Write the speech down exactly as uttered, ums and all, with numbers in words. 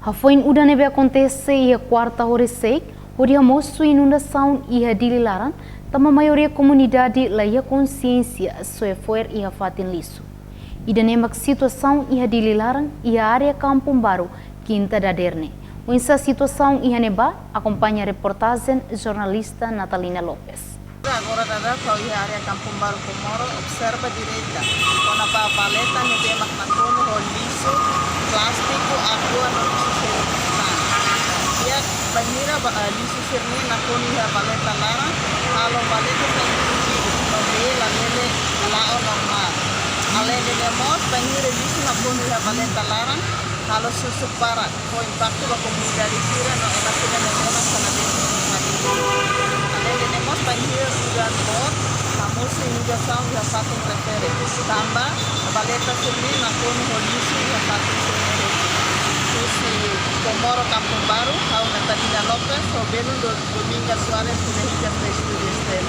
Hafoin udan ne'ebé akontese iha kuarta horisehik, hodi hamosu inundasaun iha Dili laran, tanba maioria komunidade laiha konsiénsia soe fo'er iha fatin lixu. Ida-ne'e mak situasaun iha Dili laran, iha área Kampung Baru, kinta dadeer ne'e. Oinsá situasaun iha ne'ebá, akompaña reportajen jornalista Natalina Lopes. Agora daudaun ha'u iha área Kampung Baru Comoro, observa direta kona-ba valeta ne'ebé mak nakonu ho lixu, plástiku, aqua no lixu seluk tan. Iha bainhira ba, eh, lixu sira-ne'e nakonu iha valeta laran, halo valeta sai entupidu, no bee labele la'o normál. Aleinde ne'e mós, bainhira lixu nakonu iha valeta laran, halo susuk barak, ho impaktu ba komunidade sira no ema sira ne'ebé mak sana bee. Aleinde ne'e mós, bainhira udan boot, hamosu inundasaun iha fatin refere. Tanba valeta sira-ne'e nakonu ho lixu iha fatin sira-ne'e. Husi Comoro Kampung Baru, ha'u Natalina Lopes, ho belun Dominga Soares, Kuda Hijas, ba Estúdiu S T L.